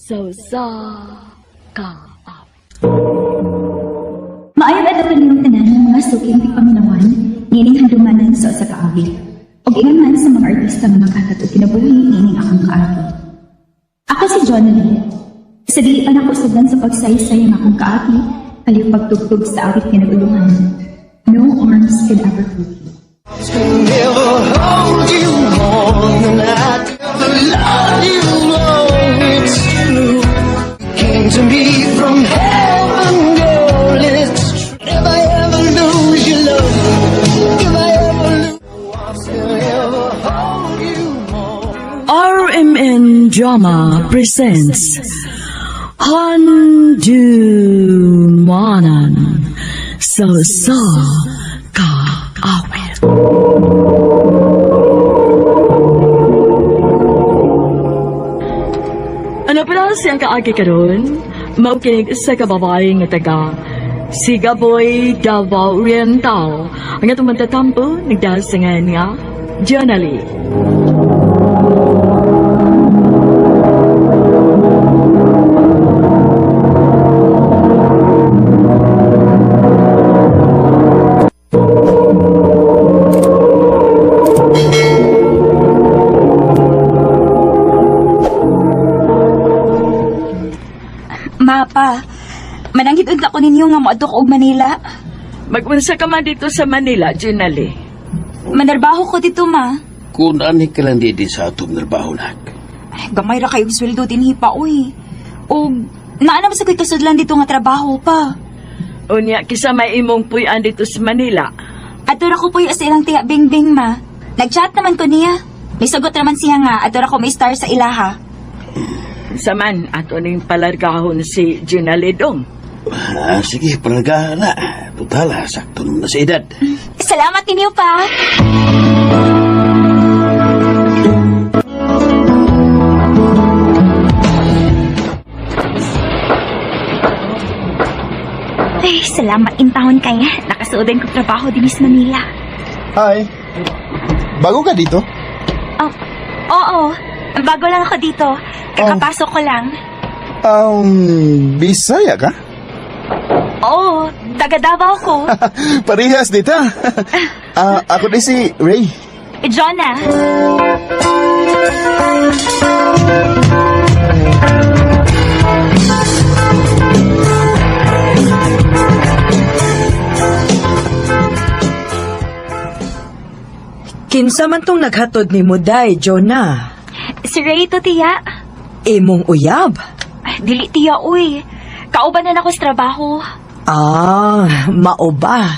Sa usa ka awit. Maayong adlaw kaninyong tanan ng mga suking tigpaminawan, niining handumanan sa usa ka awit. Ug ingon man sa mga artista nga maghatag og kinabuhi niining akong kaagi. Ako si Jonalee. Sa dili pa nako sugdan sa pagsaysay ang akong kaagi, kaliw pagtugtog sa awit nga nag-ulungan. No arms can ever hold you. Can never hold you more than I ever love you more. It's true. Came to me from heaven, girl. It's true. If I ever lose your love, if I ever lose, can ever hold you more. RMN Drama presents Handumanan sa usa ka awit. Ano pala siyang kaagi karon? Mao kinig sa kababae nga taga Sigaboy, Davao Oriental. Ang atong mantatampo, nagdasingan nga, Jonalee. Mapa, mananghid unta ko ninyo nga moadto ko og Manila. Mag-unsa ka man dito sa Manila, Jonalee. Manarbaho ko dito, ma. Kung ani ka lang di sa atong trabaho nak. Ay, gamay ra kayong sweldo dinhi pa, uy. Og naa naman sa ko'y kasudlan dito nga trabaho pa. Unya, kisa may imong puy-an dito sa Manila. Ato ra ko puyo sa ilang tiya Bingbing, ma. Nag-chat naman ko niya. May sagot naman siya nga ato ra ko may star sa ilaha. Saman, ato ning palargahon si Jonalee dong. Ah, sige, palagahan na. Total, sakto naman na sa edad. Salamat ninyo pa. Ay, salamat intahon kay nakasuodan ko trabaho din sa Manila. Hi. Bago ka dito? Oh, oo. Bago lang ako dito. Kakapasok ko lang. Bisaya ka? Oo, taga Davao ko. Parehas dito. Ah, ako din si Ray. Jonah. Kinsa man tong naghatod ni Muday, Jonah? Si Ray to, tiya. Imong uyab. Ay, dili, tiya, uy. Kauban na nako sa trabaho. Ah, mao ba?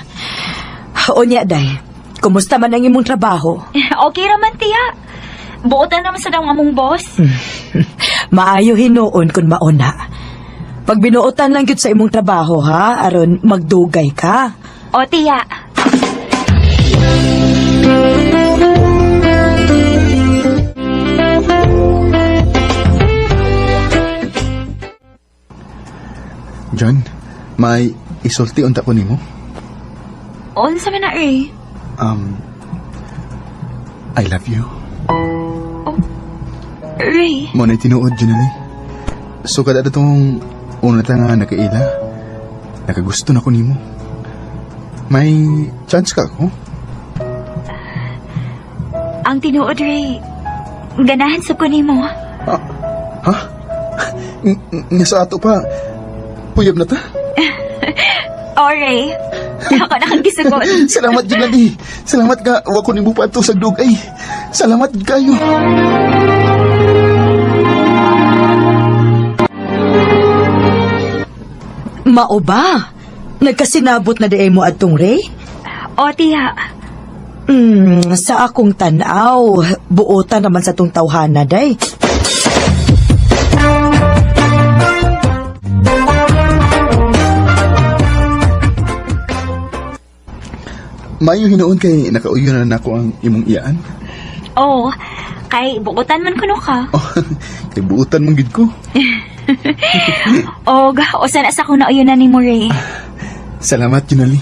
Unya, day. Kumusta man ang imong trabaho? Okay raman, tiya. Buotan naman sa dang among boss. Maayo hinuon kun mauna. Pag binuotan lang gyud sa imong trabaho ha, aron magdugay ka. O, tiya. John, may isulti unta ko nimo. Unsa man na, Ray? I love you. Ray, Mo na tinuod, Janely. So kada tong una ta nga nakaila, nakagusto na ko nimo. May chance ka ako? ang tinuod, Ray. Ganahan sa ko nimo. Ah, ha? Nga sa ato pa, puyab na ta. O, Ray. Ako na kang gisugot. Salamat, Janely. Salamat ka. Wa ko nimo pa ato sa dugay. Salamat kayo. Mao ba? Nagkasinabot na di mo adtong Ray? O, tiya. Sa akong tanaw, buotan naman sa tong tawhana, day. Mayo hinuon kay nakauyo na nako ang imong iyaan. Oo, kay buotan man kuno ka. Oh, kay buutan man gid ko. Og, usa na sa akong nauyo na ni mo, Ray. Salamat, Junali.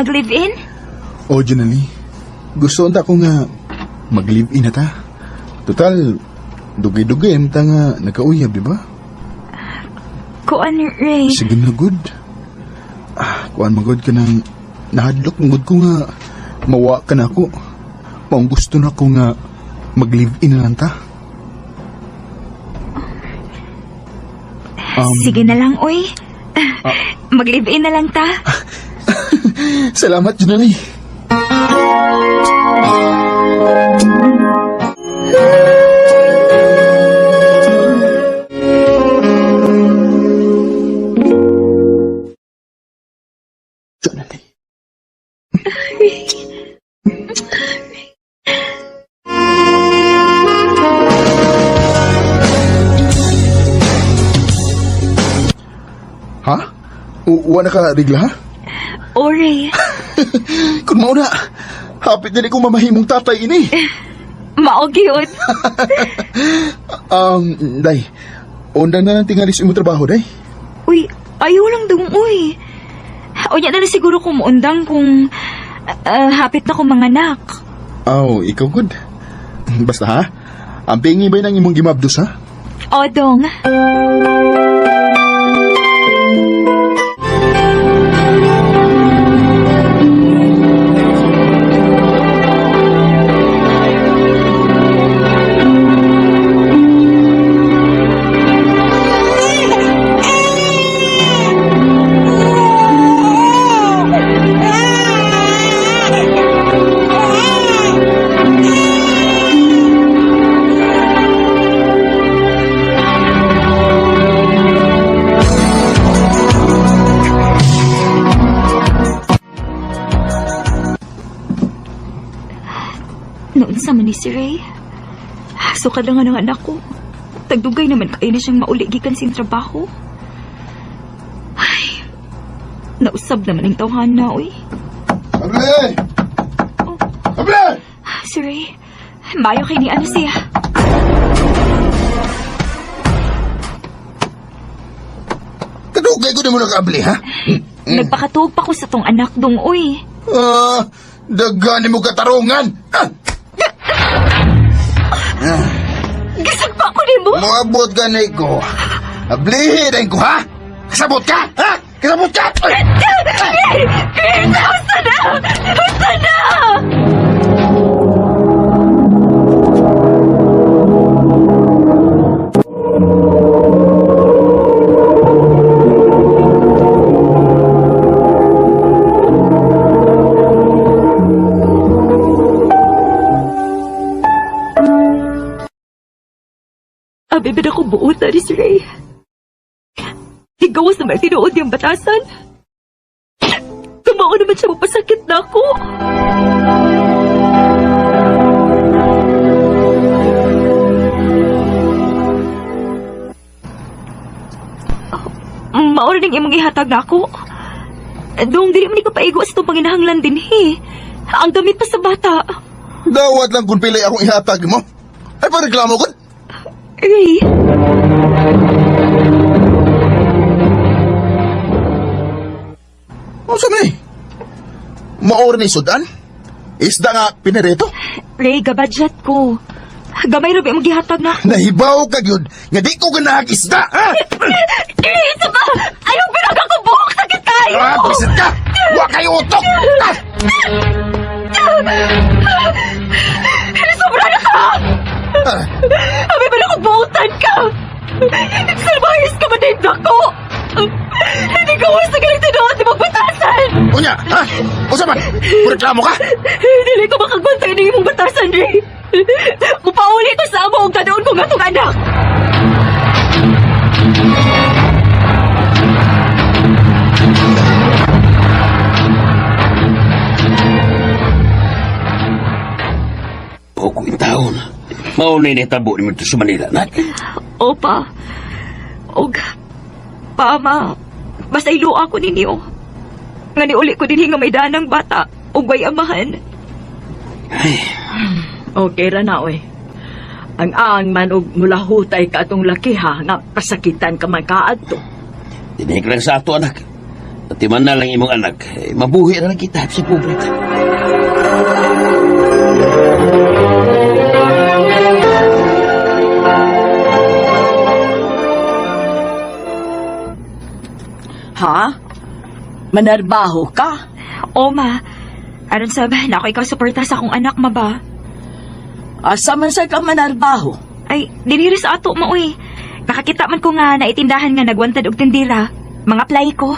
Mag-live-in? O, Jonalie, gusto unta ko nga mag-live-in na ta. Total, dugay-dugay ta nga nagkauyab, di ba? Kuan, Ray. Sige na, good. Ah, kuan magod ka ng nahadlok magod ko nga mawa ka na ako. Maong gusto na ko nga mag-live-in na lang ta. Sige na lang, oy. Mag-live-in na lang ta. Salamat, Jonalie. Jonalie. Ha? Wa na ka regla ha? O, Ray. Kung mauna, hapit din ko mamahimong tatay ini. Mao gyud. Day, undang na lang tingalis imo trabaho, day. Uy, ayaw lang dong, uy. Unya na lang siguro kung muundang kung hapit na kong manganak. Aw, ikaw good. Basta ha, ang pingi ba ng imong gimabdos ha? O, dong. Noon sa man ni si Ray. Sukad lang nga ng anak ko. Tagdugay naman kayo na siyang mauli gikan sing trabaho. Ay, nausab naman ang tawhana, uy. Able! Oh. Able! Si Ray, mayo kay ni ano siya. Kadugay ko na mo nag-able ha? Nagpakatuog pa ko sa tong anak dong, uy. Ah, dagani mo katarungan! Ah! Gisag pa ko nimo. Moabot ka na ko. Ablihin ko ha? Kasabot ka? Ha? Kasabot ka? Ray! Ray! Basta na! Basta na! Abi ba ako buot na ni si Ray? Higawas naman tinuod yung batasan. Tumao naman siya mapasakit na ako. Maura ning imong ihatag na ako. Dong, dili man ni ko paigo sa itong panginahanglan din, he. Ang damit pa sa bata. Dawat lang kung pilay akong ihatag mo. Ay, pareklamo ko. Ray. Ano sa may? Maor ni Sudan? Isda nga pinareto? Ray, gabadget ko. Gamay ra ba imong gihatag na ako? Nahibaw ka gyud nga di ko ganahag isda, ha? Ray, isa ba? Ayaw pinag ako buhok sakit kayo! Ah, bisit ka! Wa kayo utok! Ah! Sobra na ka! Ah, Abi ba ako buhutan ka? Salbayas ka ba din ako? Hindi ko sa galing tinuod ni magbatasan! Unya, ha? Usa man? Reklamo ka? Dili ko makagbantay ng imong batasan, Ray. Mupauli ko sa amo og tadoon ko nga tong anak. Poko in taon. Mao na initabo ni mo sa Manila, nak. Opa. Og, pama, basta iluwa ko ninyo. Nga niuli ko dinhi nga may danang bata ug way amahan. Okay ra na, oy. Ang aang man og mulahutay ka atong laki ha, nga pasakitan ka man kaadto. Tinig lang sa ato, anak. Pati man na lang imong anak, eh, mabuhi na lang kita sa pobre ta. Ha? Manarbaho ka? O ma, aron sab na ako ikaw suporta sa akong anak ma ba? Asa man sa ka manarbaho? Ay, diniri sa ato mo uy. Nakakita man ko nga naitindahan nga nagwantad og tindira. Mga apply ko.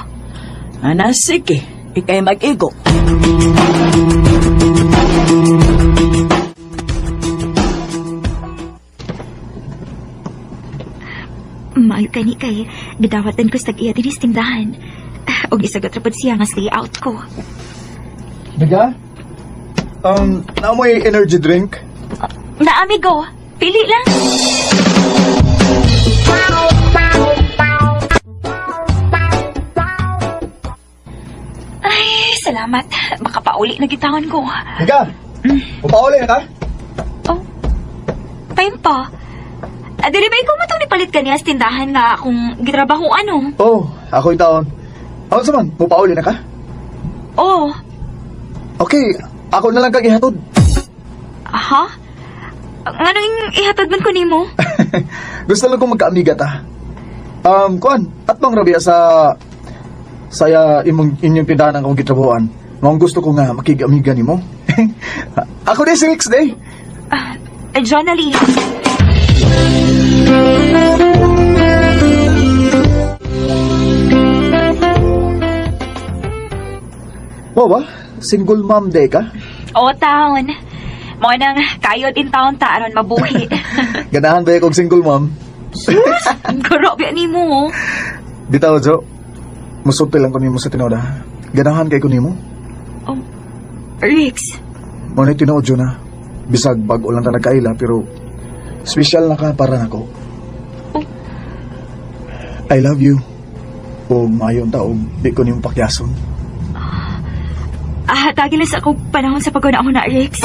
Ana, sige. Ikay mag-igo. Maayo kani kay gidawatan ko sa tag-iya dinhi sa tindahan. Ah, og isagot ra pud siya nga stay out ko. Biga? Na mo energy drink? Na amigo, pili lang. Ay, salamat. Baka pauli na gitawon ko. Biga! Upauli na ka? Oh, time pa. Ah, dili ba ikaw matong nipalit kaniya sa tindahan nga kung gitrabaho ano? Oh, ako yung taon. Ako sa man, mupauli na ka? Oh, Okay, ako na lang kang ihatod. ha? Nganong ihatod man ko nimo? Gusto lang kong magkaamiga ta. Kuan, at bang rabia sa saya imong inyong tindahan ang akong gitrabahoan. Maong gusto ko nga makig-amiga nimo. Ako din si Rix day. Ah, Jonalie. Wow ba? Single mom day ka? O taon. Mo nang kayod in taon ta aron mabuhi. Ganahan ba kog single mom? Guro ba nimo? Bitaw, Jo. Musulti lang ko nimo sa tinuod, ha? Ganahan kay ko nimo. Oh, Rix. Mo na tinuod, Jo, na. Bisag bag-o lang ta nagkaila, pero special na ka para nako. Oh. I love you. O mayon ta og di ko nimo pakyason. Ah, tagi lang sa akong panahon sa paguna na, Rix.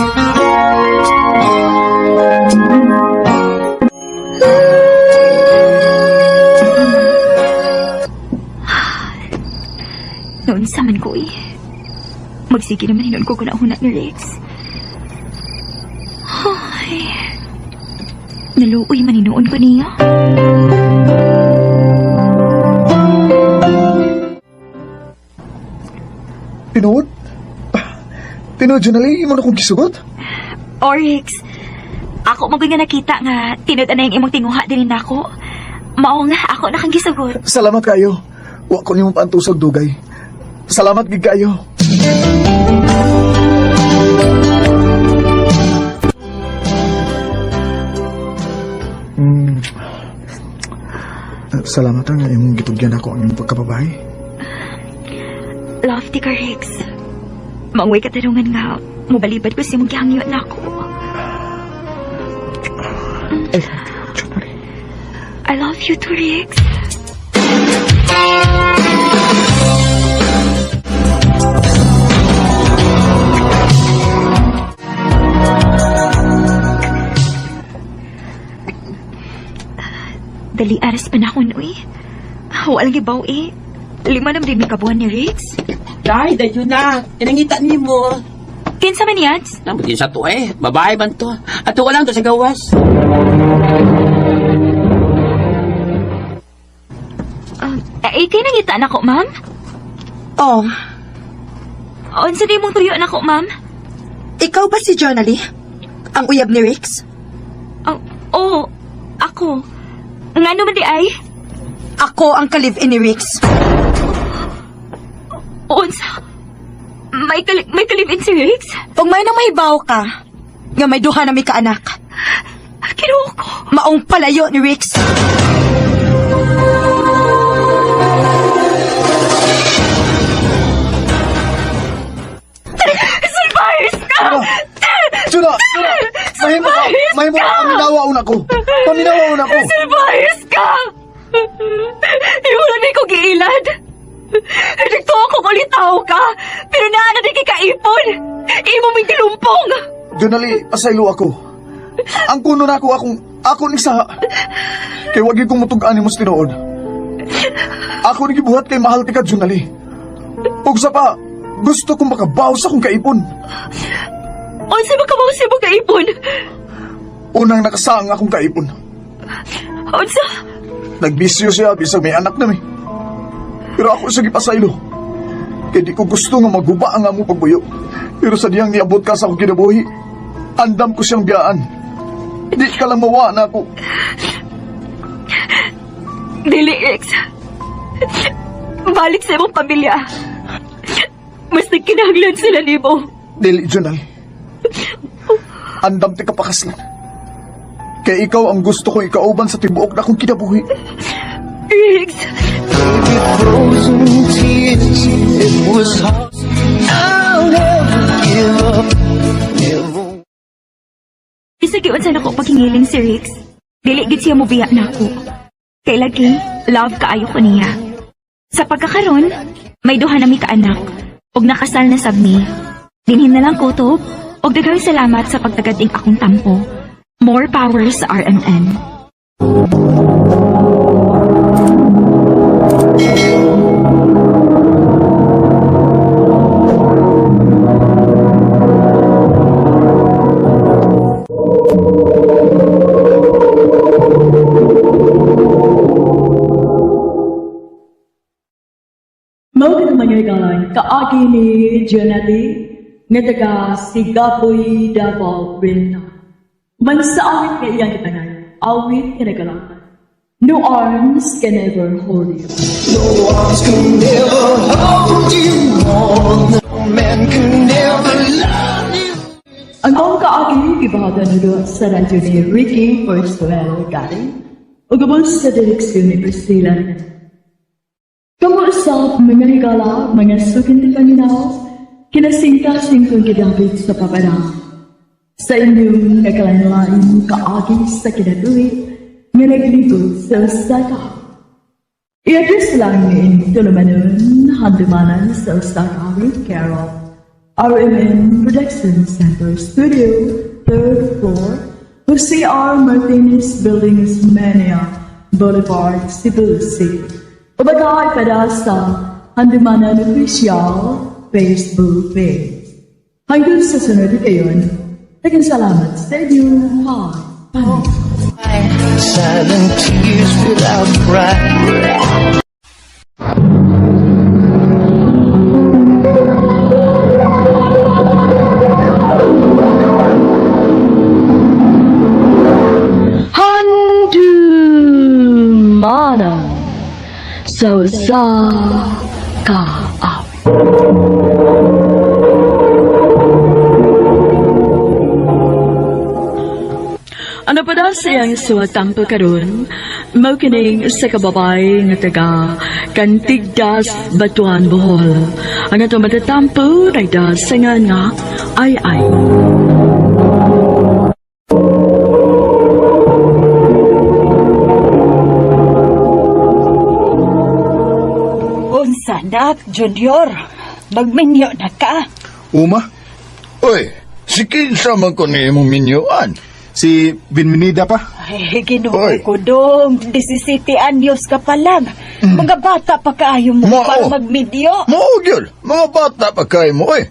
Noon sa man ko eh. Magsige naman hinon ko kuna-una ni Rex. Ay. Naluoy man hinuon ko niya. Tinuod? Tinuod, Junali, imo na kong gisugot? Oryx, ako mo nga nakita nga tinud na yung imong tinguha din nako. Mao nga ako na kang gisugot. Salamat kayo. Wa ko nimo paantusog dugay. Salamat gid kayo. Salamat ang imong gitugyan ako ang imong pagkababae. Love ti ka, Rex. Maungay katarungan nga mobalibad ko sa imong gihangyo nako. I love you, Junari. I love you too, Rex. Dali aras pa na ako, uy. Walang gibaw eh. 5 na din may kabuhan ni Rex. Day, dayo na. Tinangita ni mo. Kinsa man yan? Nabutin sa to eh. Babae man to. Ato ko lang to sa gawas. Eh, kay nangita na ko, ma'am? Oh, Unsa di mong tuyo na ko, ma'am? ikaw ba si Jonalie? Ang uyab ni Rix? Oh, oh, ako. Ngano man di ay? Ako ang ka-live-in ni Rix. Unsa? May kalib-in si Rex? Ug may nang mahibaw ka, nga may duha na may kaanak. Kinuha ko. Maong palayo ni Rix. Surprise ka! Juna! Juna! Mahimo ka! Mahimo ka! Paminawa una ko! Paminawa una ko! Surprise ka! Iwala ni ko giilad. Nagtuo ko kulitaw ka, pero naana di kikaipon. Imo ming tilumpong. Junali, pasaylo ako. Ang kuno na ako akong ako ni sa kay wag gyud kong mutug-an nimo sa tinuod. Ako ni gibuhat kay mahal ti ka Junali. Ug sa pa, gusto kong makabaw sa akong kaipon. Unsa ba kabaw sa imong kaipon? Unang nakasaang akong kaipon. Unsa? Nagbisyo siya bisag may anak na mi. Pero ako sa gipasaylo. Kay di ko gusto nga maguba ang among pagbuyo. Pero sa diyang niabot ka sa akong kinabuhi, andam ko siyang biyaan. Di ka lang mawa na ako. Dili, Rex. Balik sa imong pamilya. Mas nagkinahanglan sila nimo. Dili, Junal. Andam ti kapakaslan. Kay ikaw ang gusto kong ikauban sa tibuok na akong kinabuhi. Rex, Baby, frozen tears. It was hard. I'll never give up. Never. Bisag unsa nako paghingiling si Rix. Dili gid siya mobiya nako. Kay lagi, love kaayo ko niya. Sa pagkakaron, may duha na mi kaanak ug nakasal na sab mi. Dinhin na lang kutob ug daghang salamat sa pagtagad ing akong tampo. More power sa RMN. Mao ka naman yung kaagi ni Jonathan nga taga Sigapoy, Davao, Rinta. Man sa awit nga iyang gitanay, awit nga nagalaman. No arms can ever hold you. No arms can ever hold you more. No man can ever love you. Ang akong kaagi gibahagan na sa radyo ni Ricky Forsuelo Gary ug ubos sa direksyon ni Priscilla. Kamo sa mga higala, mga sukinti paminaw, kinasingka-singkong gidapit sa papadang. Sa inyong nagkalain-lain kaagi sa kinabuhi nga naglibot sa Osaka. I-address lang ni Tulumanon, Handumanan sa Osaka with Carol. RMN Production Center Studio, third floor, Jose R. Martinez Building, Osmeña Boulevard, Cebu City. Ubagay pada sa Handumanan Official Facebook page. Hanggang sa sunod kayon, daghang salamat sa inyong pag Silent tears without cry. Handumanan sa usa ka awit. Ano pa daw siyang suwatampo karon? Mao kining sa kababay nga taga Kantigdas, Batuan, Bohol. Ang atong matatampo nagdasangan nga ay ay. Unsa nak, Junior? Magminyo na ka. Uma, Uy, si kinsa man ko ni imong minyuan. si Binminida pa. Ay, Ginoo Oy. ko dong. 17 anyos ka pa lang. Mga bata pa kaayo mo Mao. para magminyo. Mao gyud, mga bata pa kay mo oy.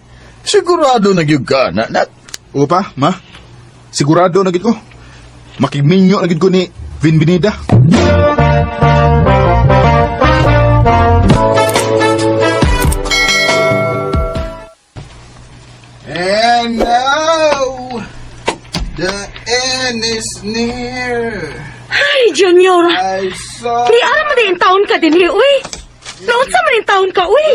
Sigurado na gyud ka na, na Upa, ma. Sigurado na gid ko. Makigminyo na gid ko ni Binminida. And now, the end is near. Ay, Junior. I saw... Ni ara man din taon ka din, uy. Naunsa man din taon ka, uy.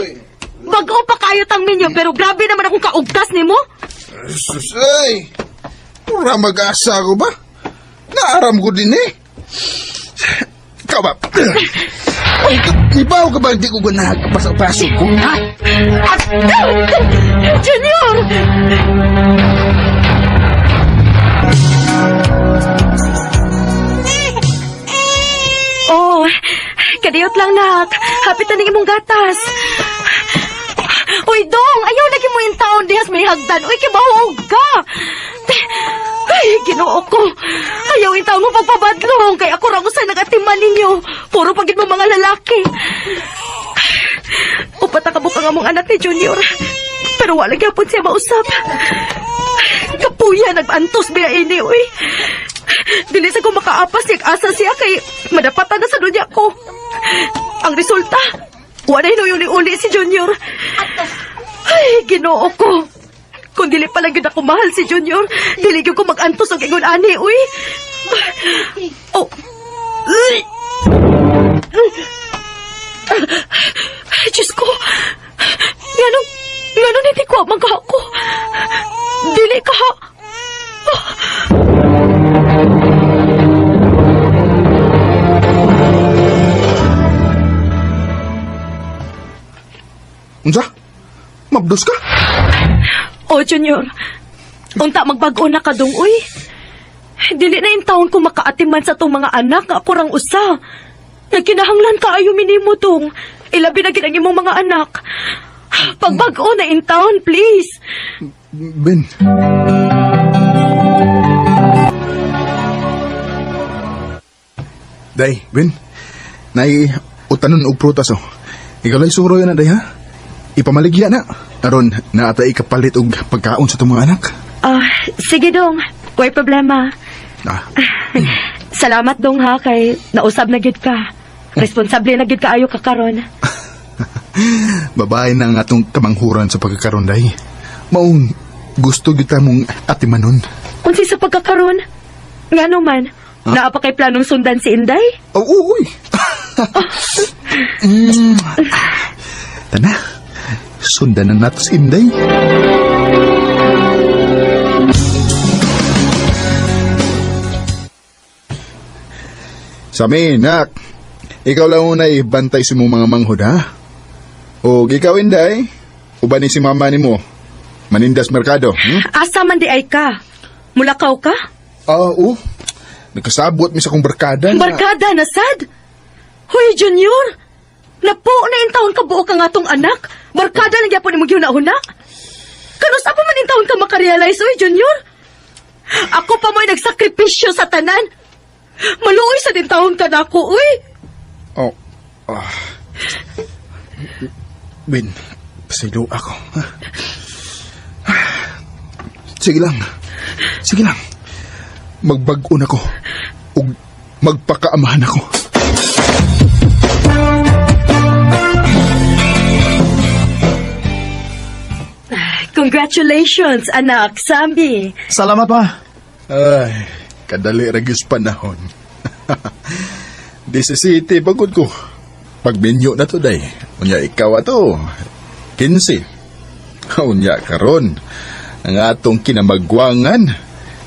Bago pa kayo tang minyo, pero grabe naman akong kaugtas nimo. Sus, ay! Pura mag-asa ko ba? Naaram ko din eh. Ikaw ba? Ay, ibaw ka ba hindi ko ganahan kapasok-pasok ko? Ha? Junior! Oh, kadiyot lang nak. Hapit na ning imong gatas. Uy, dong, ayaw lagi mo yung taon dihas may hagdan. Uy, kibahog ka. Ay, Ginoo ko. Ayaw yung taon mo pagpabadlong. Kay ako ra usay nagatiman ninyo. Puro pagid mo mga lalaki. Upat na kabuk kabuok ang among anak ni Junior. Pero wala gyapon siya mausap. Kapuya, nag-antos biya ini, uy. Dili sa ko makaapas siya asa siya kay madapatan na sa dunya ko. Ang resulta, wala uli-uli si Junior. Ay, Ginoo ko. Kung dili pa lang gyud ako mahal si Junior, dili gyud ko mag-antos og ingon ani, uy. Oh. Uy. Ay, Diyos ko. Nganong, nganong hindi ko magka ako. Dili ka. Unsa? Mabdos ka? Oh, Junior. Unta magbag-o na ka dong, uy. Dili na yung taon ko makaatiman sa tong mga anak nga ako rang usa. Nagkinahanglan ka ayo minimo dong. Ilabi na gid ang imong mga anak. Pagbag-o na in town, please. Ben. Day, Ben. Nay, utanon og prutas oh. Ikaw lay suro yan na, day ha? Ipamaligya na. Aron, naatay kapalit og pagkaon sa itong mga anak. Ah, sige dong. Way problema. Ah, Salamat dong ha kay nausab na gid ka. Responsable na gid kaayo ka karon. Babae na ang atong kamanghuran sa pagkakaroon, day. Maong gusto gyud ta mong atimanon. Unsi sa pagkakaron? Ngano man? Naa pa kay planong sundan si Inday? Oh, uy. Tana, sundan na nato si Inday. Sami, nak. Ikaw lang una ibantay sa mong mga manghod, ha? O ikaw, Inday, uban ni si mama ni mo. Manindas Merkado, Asa man di ay ka? Mulakaw ka? Ah, oo. Nagkasabot mi sa kong barkada. na- Barkada na sad? Hoy, Junior! Napo na in taon ka buo ka nga tong anak? Barkada lang gyapon imong gihuna-huna? Kanus pa man in taon ka makarealize, oy, Junior? Ako pa mo'y nagsakripisyo sa tanan. Maluoy sa din taon ka nako, uy. Oh. Ah. Ben, pasaylo ako. Ha? Sige lang. Sige lang. Magbag-on ako. Ug magpakaamahan ako. Congratulations, anak, Sambi. Salamat, ma. Ay, kadali ra gyud sa panahon. Di sa city pagod ko. Pagminyo na to day. Unya ikaw ato. 15. Unya karon. Ang atong kinamagwangan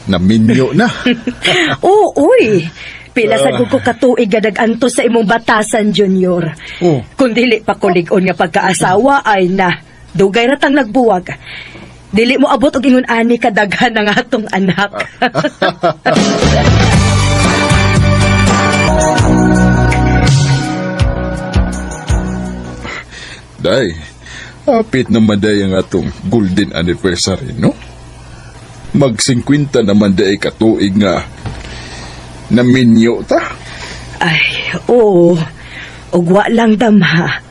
na minyo na. Oo, uy. Pila sa ko katuig nga nag-antos sa imong batasan, Junior. Oh. Kung dili pa kulig-on nga pagkaasawa, ay na. Dugay ra tang nagbuwag. Dili mo abot og ingon ani kadaghan ang atong anak. Day, hapit naman day ang atong golden anniversary, no? Mag-50 naman day katuig nga naminyo ta. Ay, oo. Ug wa lang damha.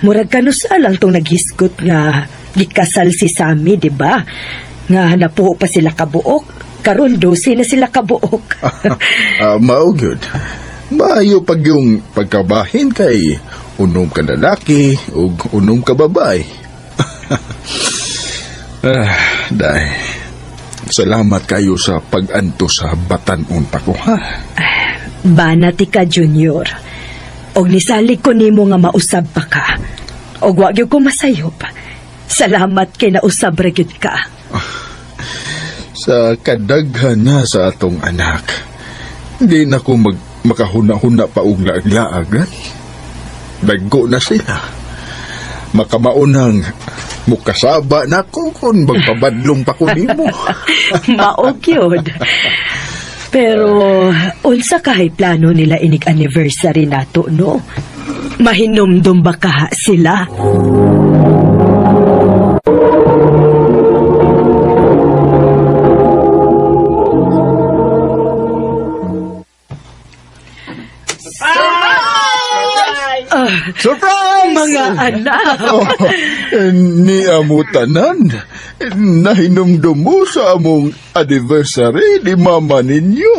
Murag kanusa lang tong naghisgot nga gikasal si Sammy, di ba? Nga napuo pa sila kabuok. Karon 12 na sila kabuok. Mao gyud. Maayo pag yung pagkabahin kay unom ka lalaki ug unom ka babae. Day. Salamat kayo sa pag-anto sa batan-on pa ko, ha? Banati ka, Junior. Og nisalig ko nimo nga mausab pa ka. Og wa gyud ko masayop. Salamat kay nausab ra gyud ka. Sa kadaghan na sa atong anak. Hindi na ko makahuna-huna pa og laag-laag. Eh? Dagko na sila. Makamaunang mukasaba na ko kung magpabadlong pa ko nimo. Mao gyud. Pero unsa kahay plano nila inig anniversary nato no? Mahinumdum ba kaha sila? Surprise! Mga anak! Oh, ni amo tanan, nahinumdum mo sa among anniversary ni mama ninyo.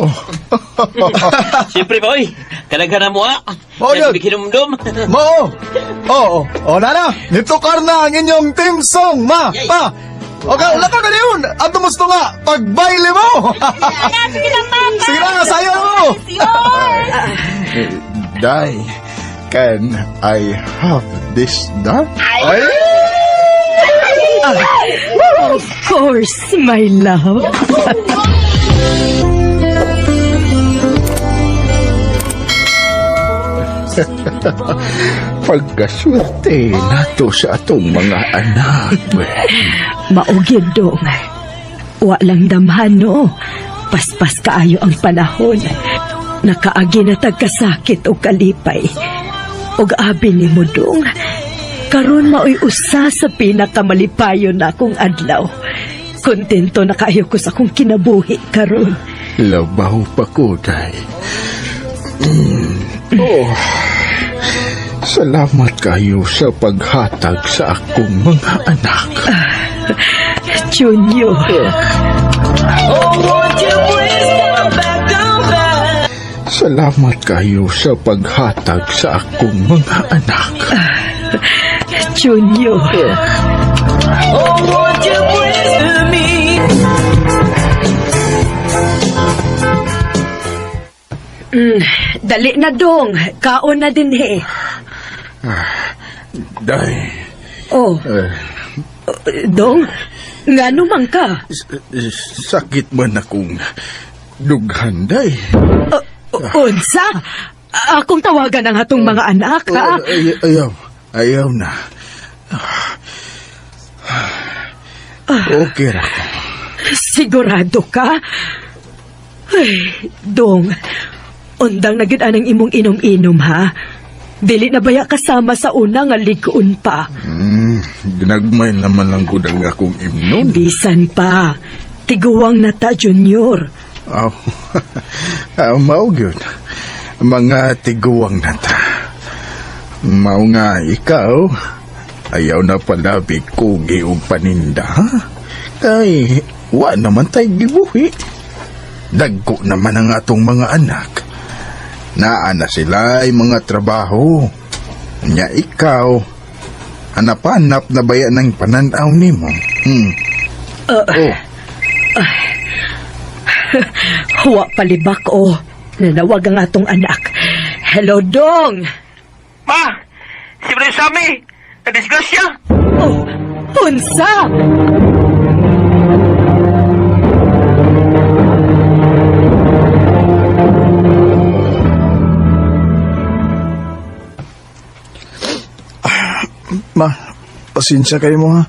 Siyempre ba, oy. Kalaghan na mo, ah. Oh, yun. Nagbikinumdum. Mo! Oo, oh, nana, nitukar na ang inyong team song, ma, pa! Okay, laka ka na yun! At tumusto nga, pagbaile mo! Sige na, Papa! Sige na, sayo mo! Day, can I have this done? Ay! Of course, my love. Pagkaswerte nato sa atong mga anak. Maugid dong. Wa lang damhan, no. Paspas kaayo ang panahon. Nakaagi na tagkasakit o kalipay. Og abi ni mo dong. Karon maoy usa sa pinakamalipayon na akong adlaw. Kontento na kaayo ko sa akong kinabuhi karon. Labaw pa ko, Day. Oh, salamat kayo sa paghatag sa akong mga anak. Junior. Salamat kayo sa paghatag sa akong mga anak. Junior. Dali na dong. Kaon na din eh. Day, Oh, eh, dong. Ngano man ka? sakit man akong dughan, Day. Unsa? Akong tawagan ang atong mga anak, ha? Ay, ayaw, ayaw na. Okay ra ko. Sigurado ka? Ay, dong. Undang na gyud anang imong inom-inom, ha? Dili na baya kasama sa una nga ligon pa. Ginagmay naman lang ko ang akong imnon. Bisan pa. Tiguang na ta, Junior. Aw, aw, mao gyud. Mga tiguang na ta. Mao nga ikaw, ayaw na palabi kugi og paninda, ha? Kay, wa naman tay gibuhi. Dagko naman ang atong mga anak. Naa na sila ay mga trabaho. Nya ikaw, hanap-hanap na baya ng pananaw nimo. Oh. Huwa palibak, oh. Nanawag ang atong anak. Hello, Dong! Ma! Si Brother Sammy! Nadisgrasya! Oh, unsa! Ma, pasensya kayo mo ha.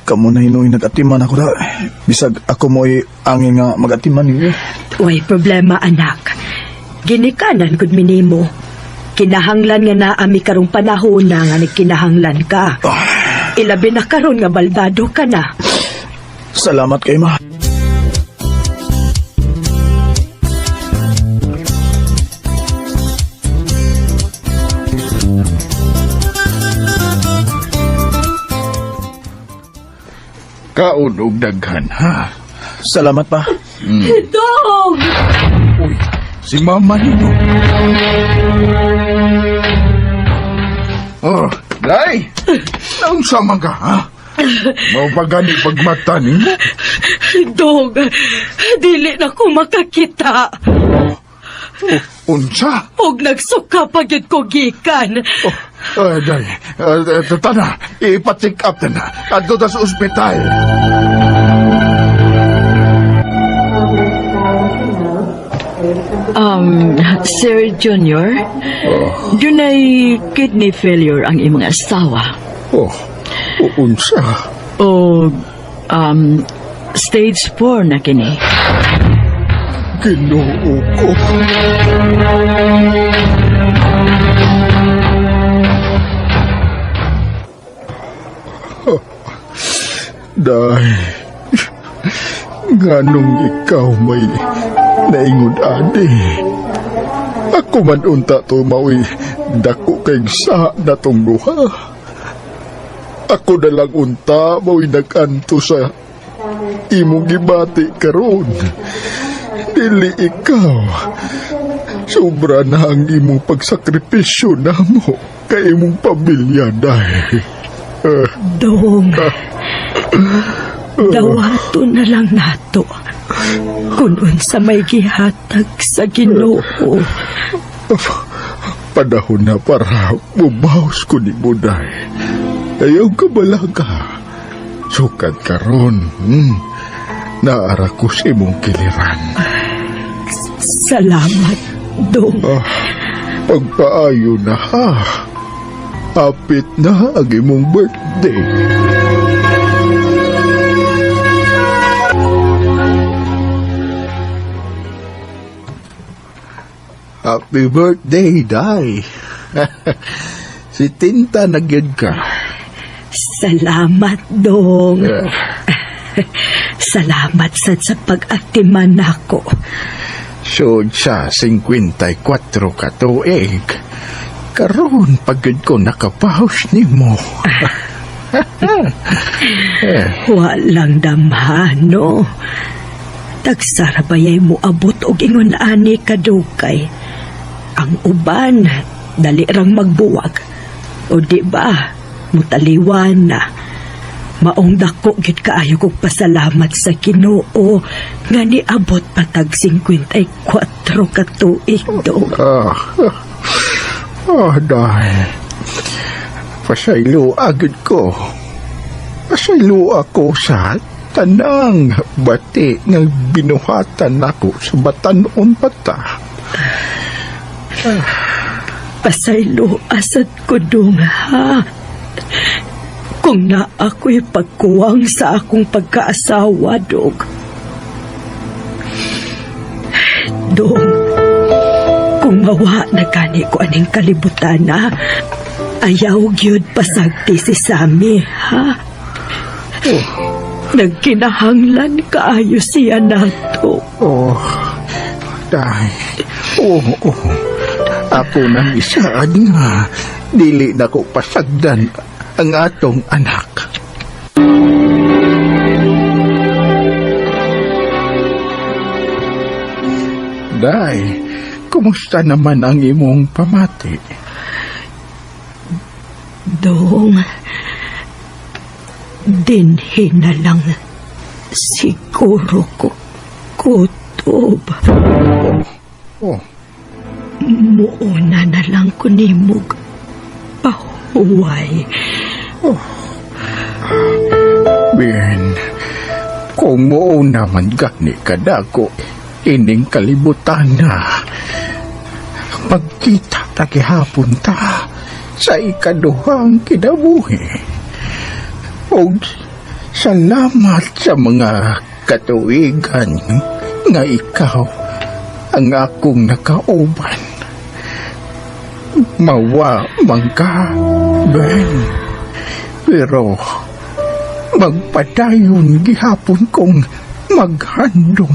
Kamu na hinuoy nag-atiman ako da. Bisag ako mo'y angin nga mag-atiman ninyo. Way problema, anak. Ginikanan gud minimo. Kinahanglan nga naami karong panahon na nga nagkinahanglan ka. Ilabi na karon nga baldado ka na. Salamat kay ma. Kaon og daghan, ha? Salamat pa. Dong! Uy, si mama nino. Oh, day! Naunsa man ka, ha? Mao pa gani pagmata nimo? Dong! Dili na ko makakita. Unsa? Og nagsuka pa gyud ko gikan. Oh, ay, day. Tana, ipa-check up na na. Adto ta sa ospital. Sir Junior, dunay kidney failure ang imong asawa. Oh, unsa? O stage 4 na kini. Ginoo ko. Day, nganong ikaw may naingon ani. Ako man unta to maoy Dako kay sa natong duha. Ako na lang unta mo'y nag-anto sa imong gibati karon. Dili ikaw. Sobra na ang imong pagsakripisyo namo kay imong pamilya, Day. Dong, dawato na lang nato kung unsa may gihatag sa Ginoo. Panahon na para mubaos ko ni Buday. Ayaw ka balaga. Sukad karon, Naara ko sa imong kiliran. Salamat, Dong. Pagpaayo na ha. Apit na ang imong birthday. Happy birthday, Day. Si Tinta na gyud ka. Salamat, Dong. Salamat sad sa pag-atiman nako. Sud sa 54 ka tuig. Karon pagid ko nakapahos nimo. Walang damhano. Tagsarabayay mo abot og ingon ani kadugay. Ang uban, dali rang magbuwag. O di ba, mutaliwan na. Maong dako gid kaayo kog pasalamat sa Ginoo nga niabot patag 54 ka tuig do. Ah, dahil. Pasaylo agad ko. Pasaylo ako sa tanang bati nga binuhatan nako sa batanon pata. Pasaylo asad ko dong ha. Kung na ako'y pagkuwang sa akong pagkaasawa, dog. Dong, kung mawa na gani ko aning kalibutan na, ayaw gyud pasagti si Sammy, ha? Nagkinahanglan kaayo siya nato. Oh, dahil. Oh, oh. Ako nang isaad nga. Dili na ko pasagdan ang atong anak. Day, kumusta naman ang imong pamati? Dong, dinhi na lang siguro ko kutob. Oh, Muuna na lang ko nimog pahuway. Ben, kung mo naman gani kadako, ining kalibutan na. Pagkita ta gihapon ta sa ikaduhang kinabuhi. Og salamat sa mga katuigan nga ikaw ang akong nakauban. Mawa man ka, Ben. Pero magpadayon gihapon kong maghandom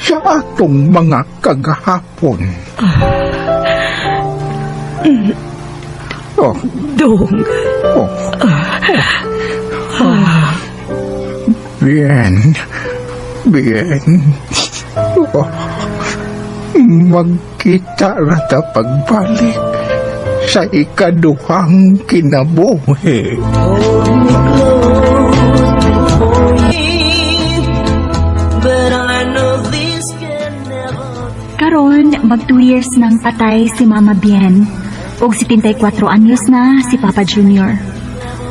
sa atong mga kagahapon. Oh, Dong, oh. Bien, bien. Oh, magkita ra ta pagbalik sa ikaduhang kinabuhi. Karon, mag 2 years nang patay si Mama Bien ug 74 anyos na si Papa Junior.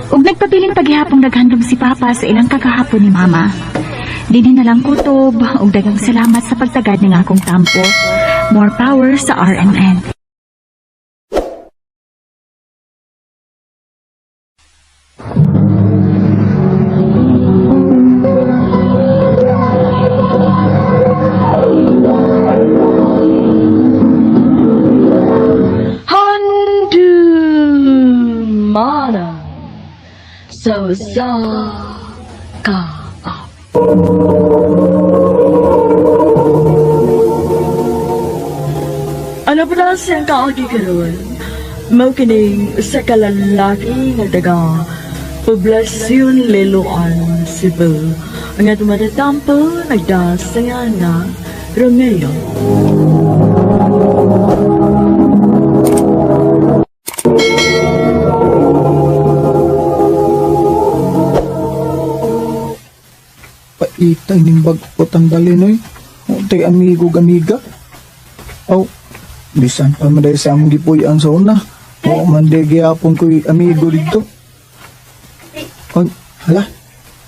Ug nagpabiling paghihapong naghandom si Papa sa ilang kakahapon ni Mama. Dinhi na lang kutob ug daghang salamat sa pagtagad ng akong tampo. More power sa RMN. Handumana sa sa ka. Ano pala siyang kaagi karon? Mao kining sa kalalaki nga taga Poblasyon Liloan, Cebu. Ang atong matatampo nagdasangan nga Romeo. Paitay ning bagpot ang balinoy. Untay amigo amiga. Aw, bisan pa man dahil sa among gipuy-an sa una. Oo man di gihapon ko'y amigo dito. Ay, hala.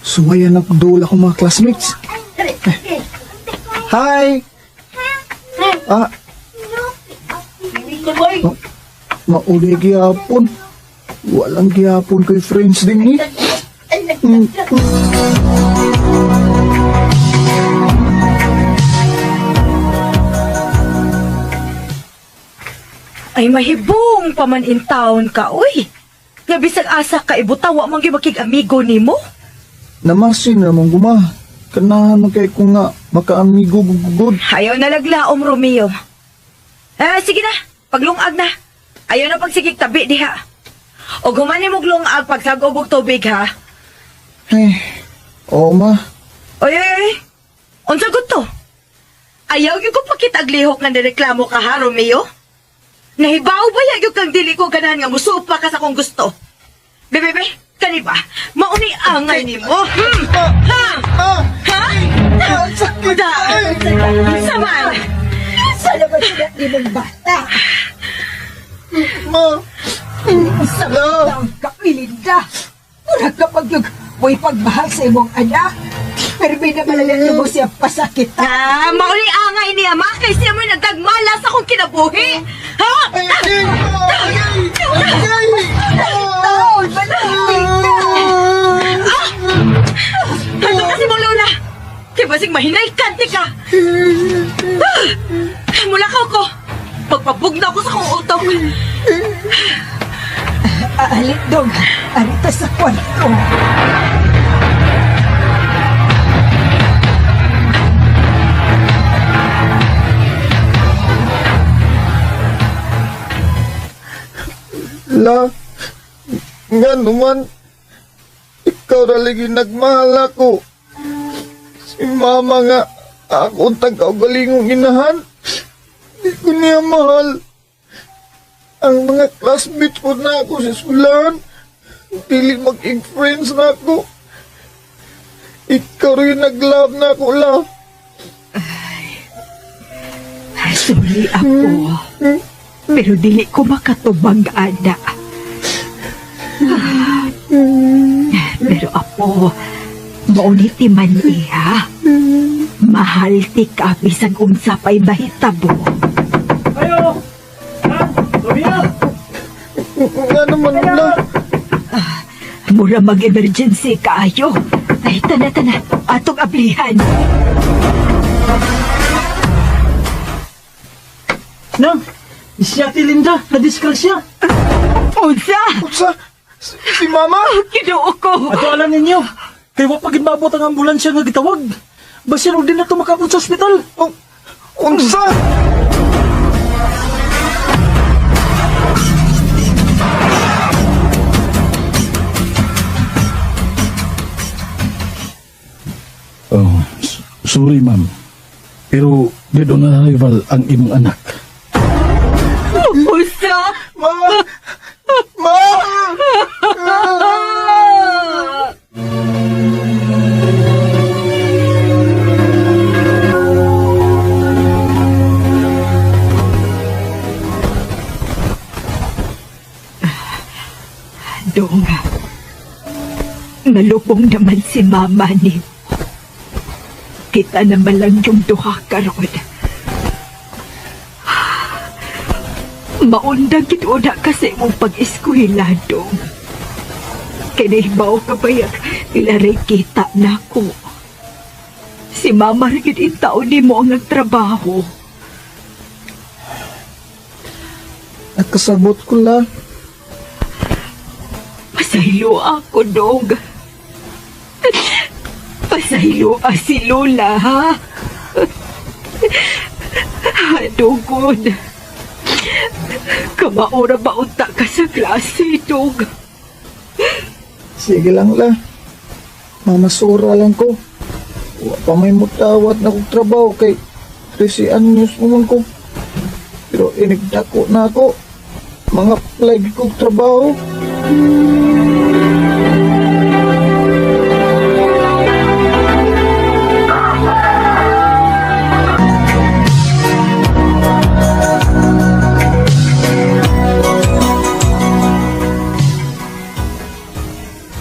Suwayan ang dula akong mga classmates. Eh. Hi! Ah. Oh, mauli gihapon. Walang gihapon ko'y friends din eh. Ay mahibong pa man in town ka, uy. Nga bisag asa ka ibutawa man gyud makig-amigo nimo. Namasin na mong guma. Kanahan man kay ko nga makaamigo gugugod. Ayaw na laglaom, Romeo. Eh, sige na. Paglungag na. Ayaw na pagsigig tabi diha. O gumani mo lungag pagsag-ob og tubig, ha? Eh, oo ma. Oy, oy, oy. Unsa gud to? Ayaw gyud ko pakita og lihok nga nireklamo ka ha, Romeo? Nahibaw ba ya gyud kang dili ko ganahan nga musupa ka sa akong gusto? Bebe, be, kani ba? Mauni angay nimo. Hmm? Ha? Ha? Sakit! Da. Saman. Sana ba sila imong bata? Ma! Sa taon ka, Melinda. Mura ka pag way pagmahal sa imong anak. Pero may namalala mo siya pasakit. Ah, mauni angay niya, ma. Kay siya mo'y nagdagmala sa akong kinabuhi. Ha? Ay, ay, ma! Ay, ay, ay! Taon, manahimik ka. Ano kasi mo, Lola? Kay basig mahinay kante ka. Ah! Mula ka ko. Pagpabugna ko sa akong utok. Aalit dong, arita sa kwarto. La, nga naman, ikaw raligi nagmahal ako. Si mama nga, ako ang tagkaugalingong inahan. Di ko niya mahal. Ang mga classmates ko na ako sa eskwelahan, dili maging friends na ako. Ikaw rin nag-love na ako, la. Sorry ako. Pero dili ko makatubang ana. Pero apo, mauniti man iha. Mahal ti ka bisag unsa pa'y mahitabo. Nga naman, la. Mura mag-emergency kaayo. Ay, tana, tana. Atong ablihan. Nang, siya ti Linda, nadisgrasya. Unsa! Unsa? Si, si mama? Ginoo ko! Ato alam ninyo, kay wa pa gid maabot ang ambulansya nga gitawag. Basin og di na to makaabot sa ospital. Oh, unsa? Oh, sorry ma'am. Pero dead on arrival ang imong anak. Unsa! Ma! Ma! Dong, nalubong naman si mama ni. Kita naman lang yung duha karon. Maundang gid una kasi imong pag-eskwela, Dong. Kay nahibaw ka ba yak, ilaray kita na ko. Si mama rin gid intaon nimo ang nagtrabaho. Nakasabot ko la. Pasaylo ako, dog. Pasaylo ah, si Lola, ha? Dugod. Kamaura ba unta ka sa klase, dong? Sige lang la. Mamasura lang ko. Wa pa may mutawat na kong trabaho kay 13 anyos naman ko. Pero inigdako na ako. Mga apply kong trabaho.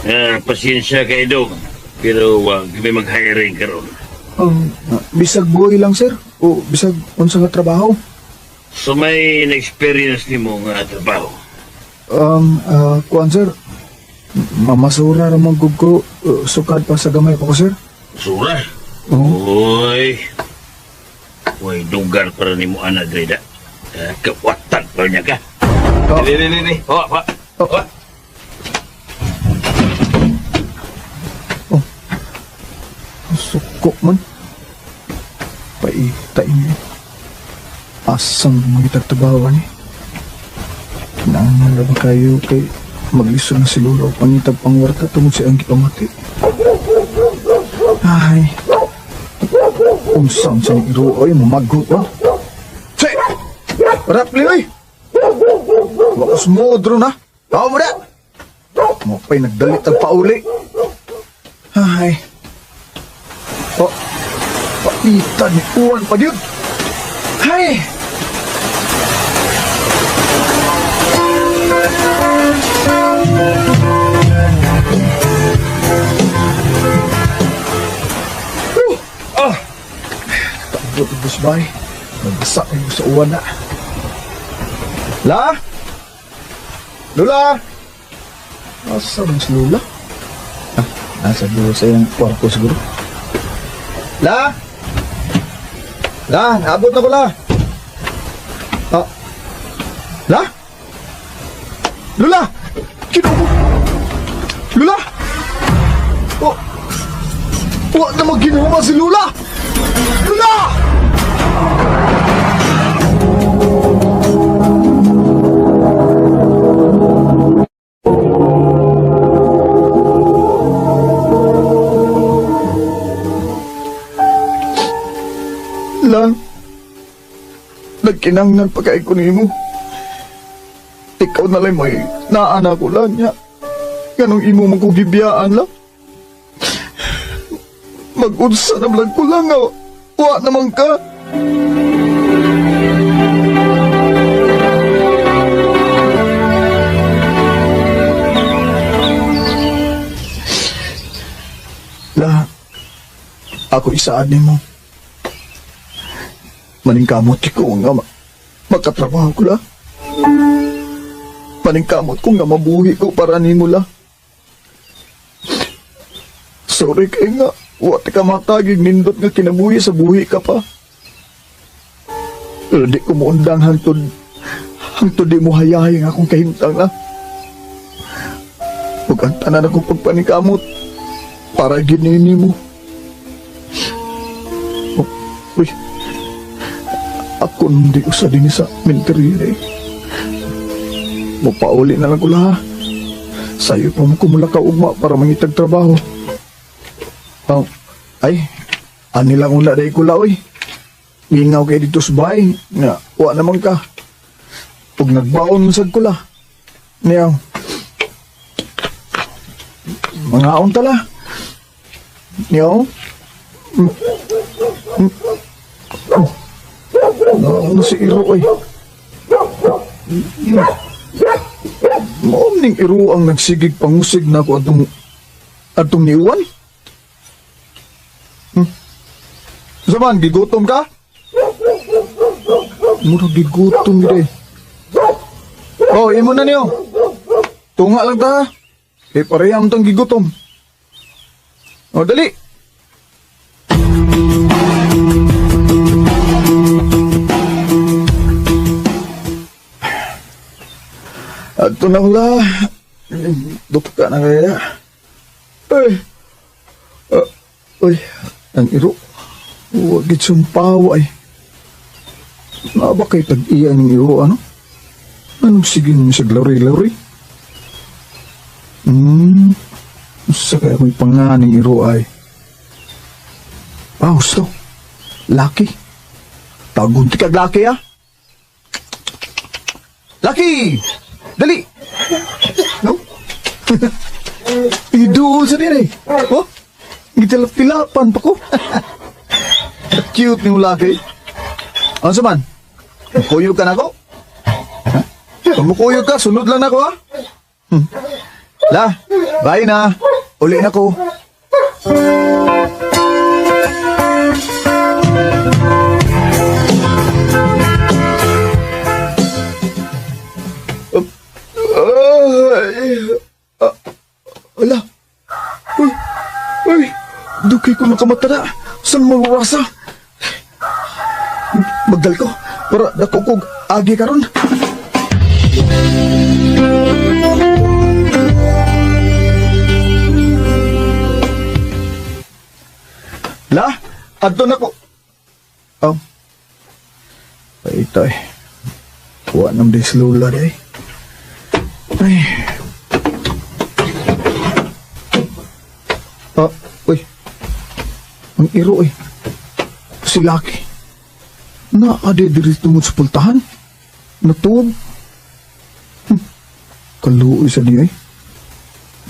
Ah, pasensya kay dong. Pero wag kami mag-hiring karon. Bisag buhay lang sir. O bisag unsa nga trabaho. So may na-experience nimo nga trabaho. Kuan sir. Mamasura ra man gud ko. Sukad pa sa gamay pa ko sir. Sura. Oo. Oy. Oy, dugar para nimo ana Greda. Ah, kawatan pa niya ka. Oh. Di, di, di, di. Oh, pa. Oh. Oh. Suko man. Paita ini. Asang mga tagtabawan eh. Kinahanglan ra ba kayo kay maglisod na si Lolo o pangitag pangwarta tungod sa iyang gipamati. Ay. Unsa unsa ni iro oy mamaggot ba? Che! Rapli oy! Wakas mo dro na. Tao mo na. Mo pa'y nagdalit ang pauli. Ay. Oh, paita ni Uwan pa yun. Hay! Ah! Taabot-ubos ba eh? Nabasa kayo sa uwan na. La? Lula? Asa man si Lula? Ah, nasa dulo sa iyang kwarto siguro. La? La, naabot na ko la. Ah. La? Lula! Kinuko! Lula! Oh! Wa na magkinuha si Lula! Lula! La, nagkinangnan pa kay ko nimo. Ikaw na lang may naana ko lang niya. Ganong imo man ko gibiyaan lang. Mag-unsa na lang ko lang nga. Wa naman ka. La, ako isaan nimo. Maningkamot ko nga makatrabaho ko la. Paningkamot ko nga mabuhi ko para nimo la. Sorry kay nga, wa ti ka matagig nindot nga kinabuhi sa buhi ka pa. Pero di ko muundang hangtod, hangtod di mo hayahay ang akong kahimtang la. Ug ang tanan akong pagpaningkamot para ginini mo. Oh, uy, ako hindi usa din sa mentoria eh. Mupauli na lang ko laha. Sayo pa mo kumula ka ugma para mangitag trabaho. Oh, ay, ani lang una day ko la oy. Mingaw kay dito sa bahay, nga wa naman ka. Pag nagbaon sad ko la. Niyaw. Mangaon ta la. Niyaw. Oh. Ano si Iro ay? Maom ning Iro ang nagsigig pangusig na ako atong niuwan. Zaman, gigutom ka? Mura gigutom gid eh. Oh, imo na niyo. Tunga lang ta. Eh, pareha ang tang gigutom. Oh, dali. Ato na wala. Duka na kaya. Ay. Ah, uy, ang iro. Huwag sumpaw ay. Nga ba kay tag-iya ng iro, ano? Anong sige mo sa lawri-lawri? Sa kaya ko'y panganing iro ay. Ah, gusto. Laki. Tagunti kag laki ah. Laki! Dali! No? Iduol sa din eh. Oh? Gitilap-tilapan pa ko. Cute ni mo laki. Ano sa man? Kuyog ka na ko? Ha? Kung mukuyog ka, sunod lang na ko ah. La, bye na. Uli na ko. Ay, ah, ala. Uy, uy, dukay ko makamata na. Saan mo rasa? Magdal ko, para dako kog agi karon. La, adto na ko. Oh. Ay, ito eh. Wa nang des lula day. Ay. Ah, uy. Ang iro eh. Si Lucky. Naade diri tungod sa pultahan. Natuog. Kaluoy sa niya eh.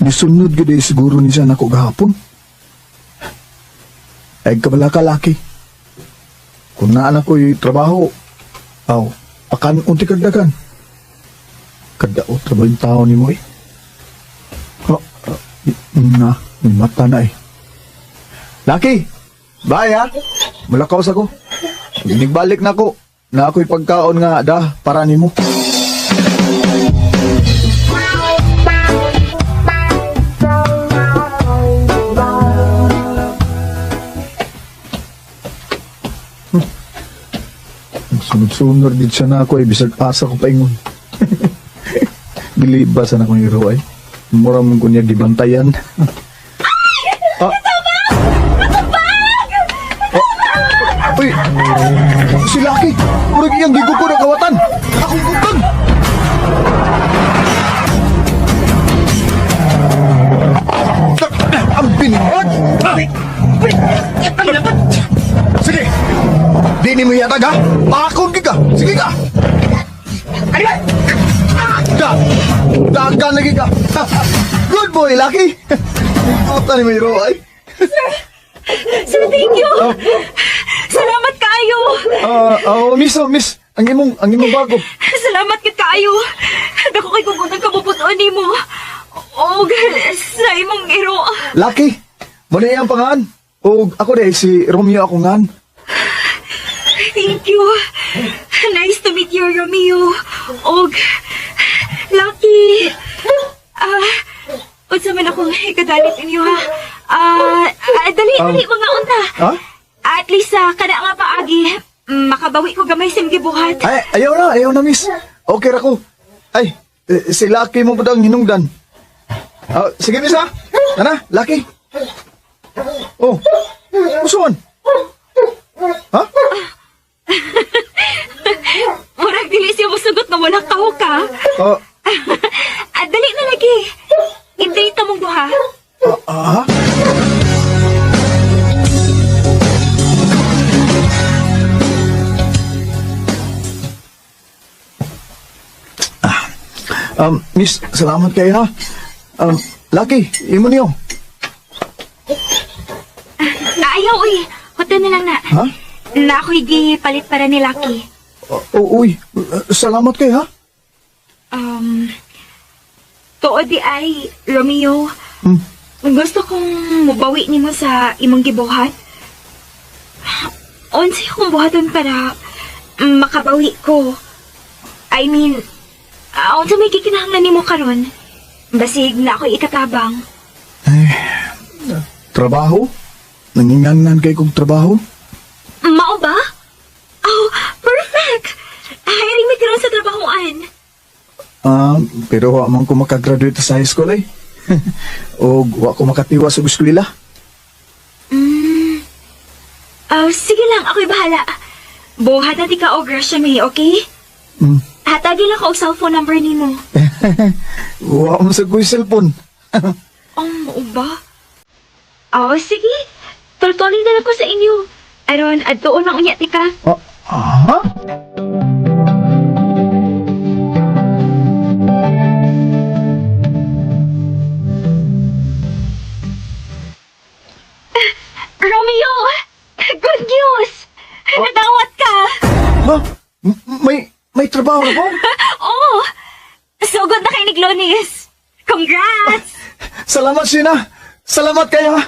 Nisunod gid eh siguro ni siya nako gahapon. Ay kabala ka, Lucky. Kung naan ako'y trabaho, aw, akan unti kagdagan. Kadaot ra ba yung tao ni mo eh? Oh, ah, na, may mata na eh. Lucky! Bye ha! Mulakaw sa ko. Pag na ako, na ako'y pagkaon nga da para nimo. Ang Sunod-sunod gid siya na ako eh, bisag asa ko paingon. Giliba sa na akong hero ay. Mura mong kunya gibantayan. Ah. Ah. Uy! Si Lucky! Murag iyang giguko na kawatan! Akong butang! Ang binigod! Sige! Di ni mo yatag ha? Pakon ka! Sige ka! Da! Dagan lagi ka! Good boy, Lucky! Puta ni Miro ay! Sir, thank you! Salamat kaayo! Ah, oh, miss, oh, miss. Ang imong bago. Salamat gid kaayo! Dako kay kung unang kabubuton nimo. Og sa imong iro. Lucky, muna iyang pangan. O ako dahil si Romeo ako ngan. Thank you. Nice to meet you, Romeo. Og Lucky. Ah, unsa man akong ikadalit inyo ha? Ah, ah, dali, dali mga unta. Ha? At least sa kana nga paagi, makabawi ko gamay sa imong gibuhat. Ay, ayaw na, miss. Okay ra ko. Ay, eh, si Lucky mo pa daw ang hinungdan. Ah, sige, miss ha? Tara, Lucky. Oh, usuan. Ha? Murag dili siya mosugot nga wala kaho ka. Ah, Ah, dali na lagi. I-date mong duha. ah, ah? Miss, salamat kayo ha. Lucky, imo niyo. Ah, ayaw, uy. Hotel na lang na. Ha? Na ako'y gipalit para ni Lucky. Oh, uy, salamat kayo ha. Tuod di ay, Romeo. Gusto kong mubawi nimo sa imong gibuhat. Unsay akong buhaton para makabawi ko. I mean, unsa may gikinahanglan nimo karon? Basig na ako'y ikatabang. Trabaho? Nangingangan kay kong trabaho? Mao ba? Oh, perfect! Hiring me karon sa trabahoan. Ah, pero wa man ko makagraduate sa high school eh. O wa ko makatiwa sa eskwela. Oh, sige lang, ako'y bahala. Buhat na di ka og resume, okay? Mm. Hatagi lang ko og cellphone number nimo. Wa mo sa ko'y cellphone. Oh, mao ba? Oh, sige. Toltolin na lang ko sa inyo. Aron, adtuon lang unya tika. Ah, ha? Romeo! Good news! Nadawat ka! Ha? May trabaho na ko? Oo! Sugod na kay ni Glonis! Congrats! Salamat, Sheena. Salamat kayo, ha?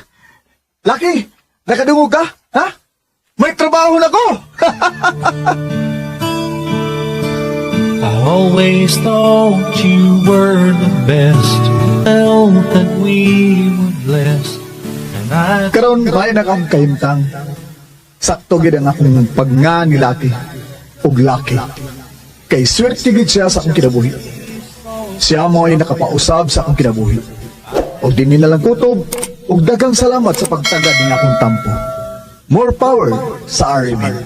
Lucky, nakadungog ka? Ha? May trabaho na ko! I always thought you were the best, felt that we were blessed, and I Karon may na kang kahimtang. Sakto gid ang akong pagnga ni Lucky ug Lucky. Kay swerte gid siya sa akong kinabuhi. Siya mo ay nakapausab sa akong kinabuhi. Og dinhi na lang kutob ug daghang salamat sa pagtagad ng akong tampo. More power sa RMN.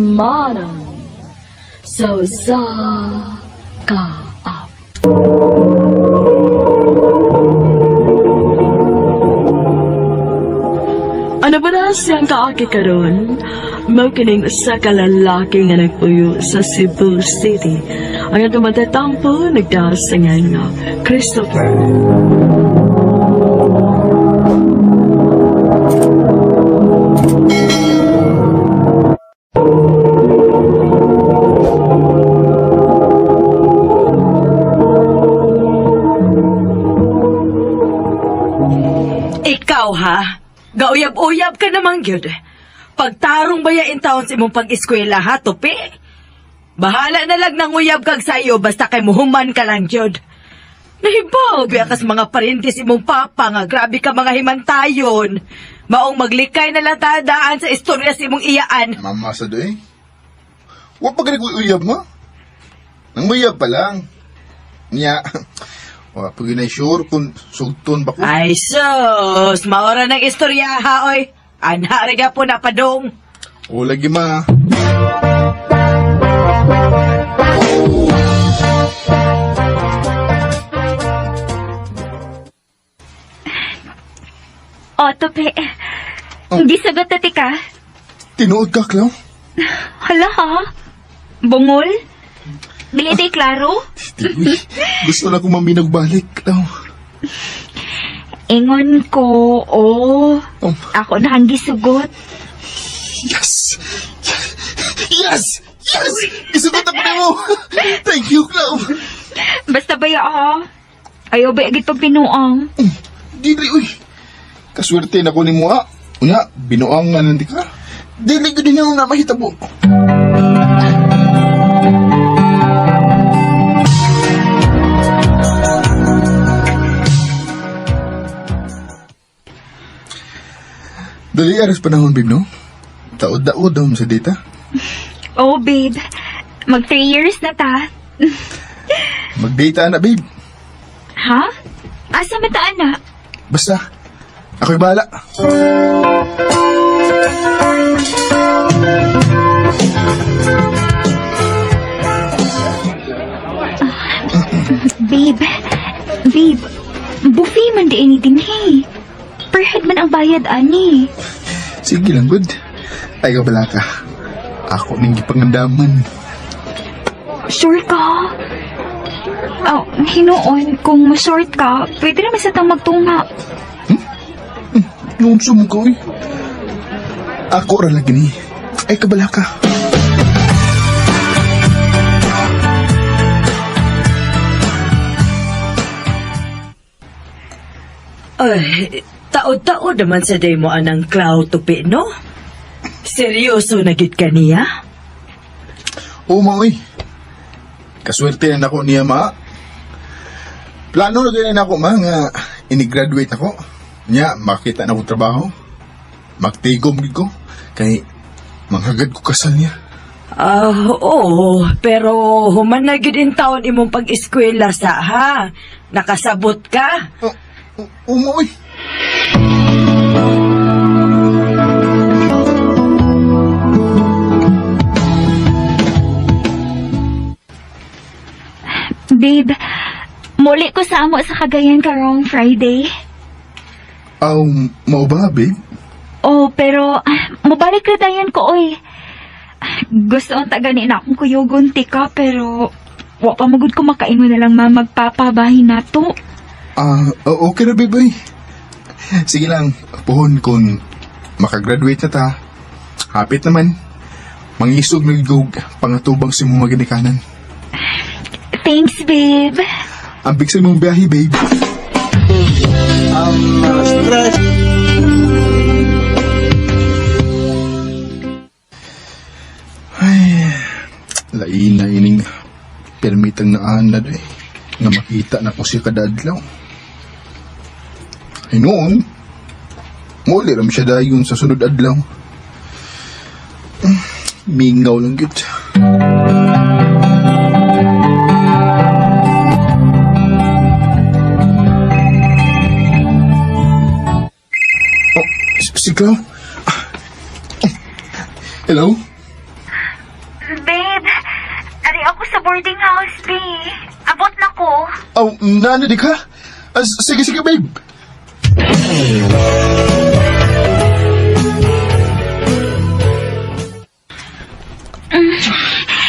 Handumanan sa usa ka Ano ba na siyang kaaki karon? Mao kining usa ka lalaki nga nagpuyo sa Cebu City. Ang atong matatampo nagdasangan nga Christopher. Ikaw ha? Gauyab-uyab ka naman gyud. Pagtarong ba ya in taon sa imong pag-eskwela ha, tupi? Bahala na lang nang uyab kag sayo basta kay muhuman ka lang gyud. Nahibaw biya kas mga parintis imong papa nga grabe ka mga himantayon. Maong maglikay na lang tadaan sa istorya sa imong iyaan. Mama sa doy. Wa pa gani ko uyab mo. Nang muyab pa lang. Niya. Wa pa gyud sure kung sugton ba ko. Ay sus, maora ng istorya ha oy. Anha ra po na padong. O lagi ma. Oh, tope. Hindi sagot na tika. Tinuod ka, Clau. Hala ha? Bungol? Dili day klaro? Di, uy. Gusto na kong maminagbalik, Clau. Ingon ko, oh. Oh. Ako na ang gisugot. Yes! Yes! Yes! Isugot ako nimo. Thank you, Clau. Basta ba ya ah? Ayaw ba agad pag pinuang? Dili, uy. Kaswerte na ko nimo, ah. Unya, binuang nga nandi ka. Dili ko din na mahitabo. Dali aras panahon, babe, no? Taod-daod daw mo sa data. Oh, babe. Mag 3 years na ta. Mag-data na, babe. Ha? Asa mataan na? Basta, ako'y bahala. Babe, babe, buffet man di anything, hey. Per head man ang bayad, ani. Sige lang, good. Ay, kabala ka. Ako ning gipangandaman. Sure ka? Oh, hinuon, kung ma-short ka, pwede naman sa tang magtunga. Noon sumuko eh. Ako ra lagi ni. Ay, kabala ka. Ay, taod-taod naman sa day mo anang cloud tupi, no? Seryoso na gid ka niya? Oo, ma, oy. Kaswerte na nako niya, ma. Plano na ganyan ako, ma, nga ini-graduate ako. Niya, makita na akong trabaho. Magtigom gid ko. Kay, manghagad ko kasal niya. Ah, oo, pero human na gyud in taon imong pag-eskwela sa ha. Nakasabot ka? Oh, umoy. Babe, muli ko sa amo sa Cagayan karong Friday. Aw, mao ba, babe? Oh, pero mabalik ra dayon ko oy. Gusto ang tagani na akong kuyugon tika pero wa pa magud ko makaingon na lang ma magpapabahin nato. Ah, okay na, babe. Oy. Sige lang, puhon kung makagraduate na ta. Hapit naman. Mangisog na gug pangatubang si mong maginikanan. Thanks, babe. Ambig sa imong biyahe, babe. Ay, lain na ining permitang naanad eh. Nga makita na ko siya kada adlaw. Ay noon, muli ram siya dayon sa sunod adlaw. Mingaw lang gyud. Oh, si Clau? Ah, oh, hello? Babe, ari ako sa boarding house, babe. Abot na ko. Oh, nana di ka? Ah, sige, sige, babe.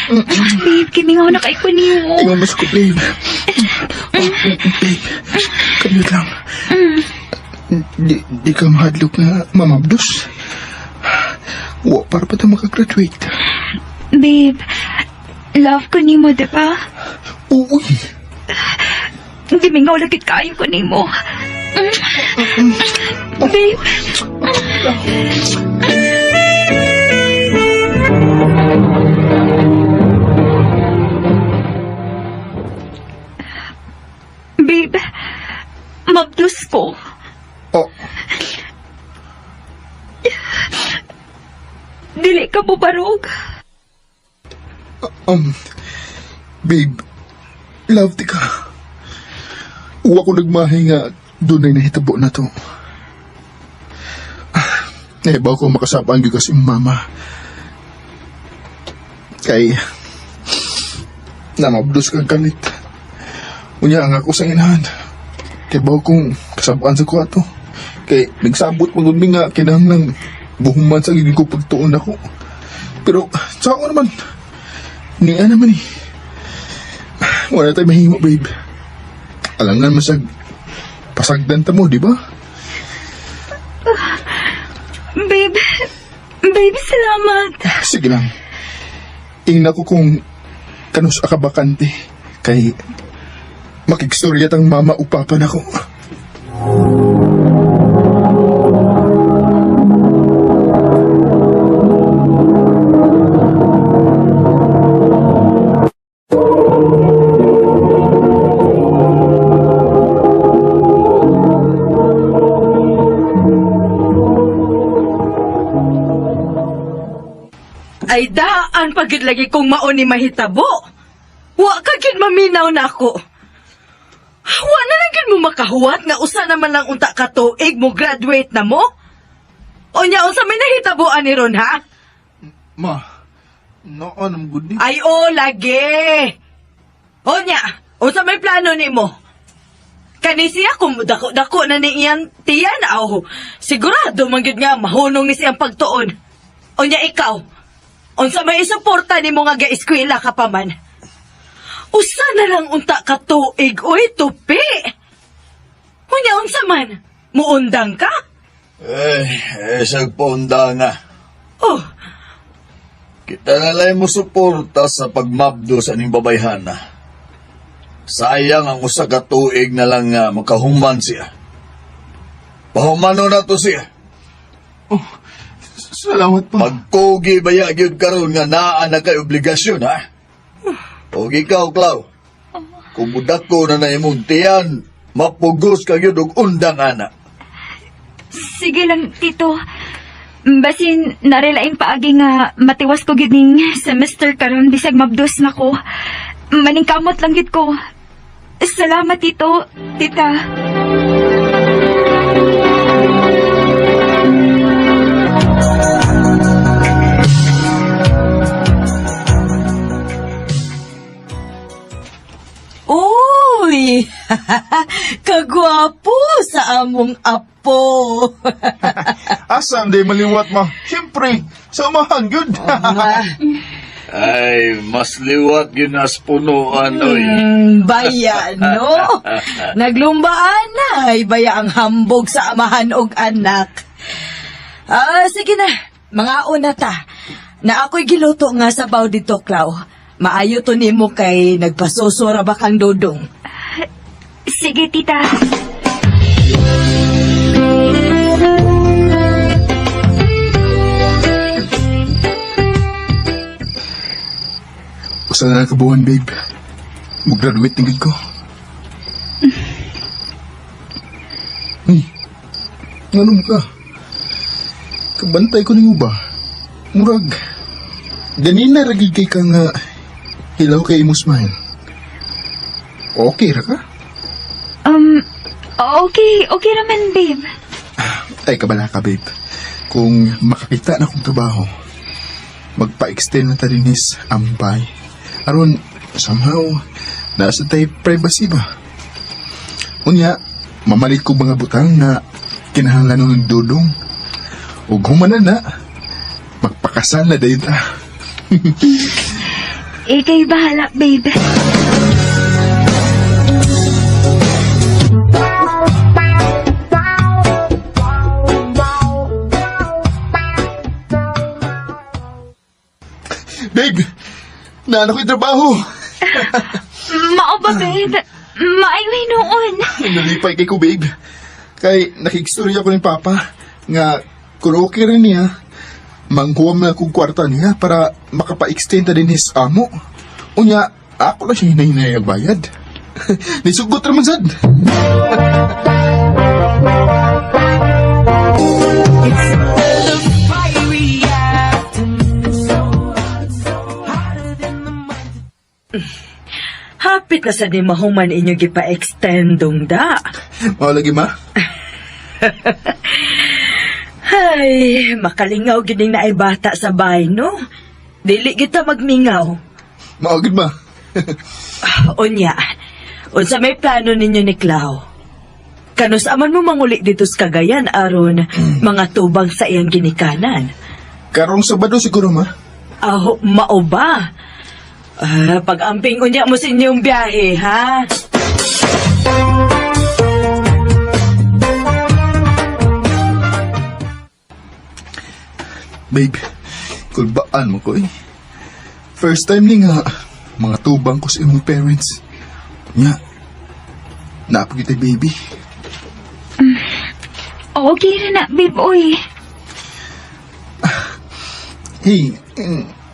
Babe, kimingaw na kay ko nimo. Ingon mas ko, babe. Oh, babe, kaniyot lang. Di ka mahadlok na mamabdos. Wa para pa ta makagraduate. Babe, love ko nimo, di ba? Uy, Gimingaw lagi kayo ko nimo. Babe. Babe, mabdus ko. Oh, Dili ka bubarog. babe, love di ka. Uwa ko nagmahay nga doon ay nahitabo na to. Ah, eh, bago ko makasapaan gyud kasi mama. Kay, namabdos kang kalit. Unya ang ako sa inahan. Kay bago kong kasabaan sa kuwato. Kay nagsabot magud mi nga kinahanglang buhuman sa giging ko pagtuon ako. Pero sa ako naman, niya naman eh. Wala tayong mahimo, babe. Alam nga masag, pasagdan ta mo, di ba? Babe, babe, salamat. Sige lang. Ingna ko kung kanus akabakante. Kay makigstorya tang mama o papa na ko. Ay daan pagid lagi kong mao ni mahitabo. Wa ka gid maminaw na ako. Wa na lang gid mo makahuwat nga usa naman lang unta ka tuig mo graduate na mo. Unya unsa may nahitaboan ni ron ha? Ma, noon ang good ni. Ay o lagi. Unya, unsa may plano nimo? Kani siya kung dako-dako na ni iyang tiyan aw. Sigurado man gyud nga mahunong ni siyang pagtuon. Unya ikaw, unsa may isuporta nimo nga ga-eskwela ka pa man? Usa na lang unta ka tuig oy tupi. Unya unsa man? Muundang ka? Eh, eh sagpaunda nga. Oh, Kita na lang mo suporta sa pagmabdo sa ning babayhana. Sayang ang usa ka tuig na lang nga makahuman siya. Pahumano na to siya. Oh, salamat pa. Pagkugi ba gyud karon nga naa na kay obligasyon ha? Og ikaw, Clau. Kung mudako na na imong tiyan, mapugos ka gyud og undang ana. Sige lang, Tito. Basin narelaing paagi nga matiwas ko gid ning semester karon bisag mabdos na ko. Maningkamot lang gid ko. Salamat, tito, tita. Uy! Kagwapo sa among apo. Asam di maliwat ma. Siyempre, sa umahan, good. Ay, mas liwat ginas punuan, oy. Baya, no? Naglumbaan na. Ay, baya ang hambog sa amahan og anak. Ah, sige na. Mga una ta. Na ako'y giluto nga sabaw dito, Clau. Maayo to nimo kay nagpasusura ba kang dudong. Sige, tita. Usa na lang kabuhan, babe. Mag-graduate na gid ko. Ngano mo ka? Kabantay ko nimo ba? Murag, ganina ra gid kay ka nga hilaw kay imo smile. Okay ra ka? Okay, okay raman, babe. Ay, kabala ka, babe. Kung makakita na akong trabaho, magpa-extend na ta dinis ampay. Aron, somehow, nasa tayo privacy ba? Unya, mamalit ko mga butang na kinahanglan ng dudong. Ug humana na, magpakasal na dayon ta. Ikay bahala, babe. Babe, naano ko'y trabaho. Mao ba, babe? Maayo noon. Nalipay kay ko, babe. Kay nakikstorya ko ni Papa nga kung okay rin niya, manghuam na akong kwarta niya para makapa-extend na din his amo. Unya, ako na siya hinahinay ang bayad. Nisugot raman sad. Hapit na sa ni mahuman inyo gipa-extendong da. Mao lagi ma. Ay, makalingaw gining naay bata sa bahay, no? Dili kita magmingaw. Mao gid ma. Unya, unsa may plano ninyo ni Clau? Kanus aman mo manguli dito sa Cagayan aron mga tubang sa iyang ginikanan. Karong Sabado siguro ma. Aho, mao ba? Ah, pag-amping unya mo sa inyong biyahe, ha? Babe, kulbaan mo ko eh. First time ni nga, mga tubang ko sa imong parents. Nya, naapog kita baby. Okay ra na, babe, oy. Hey,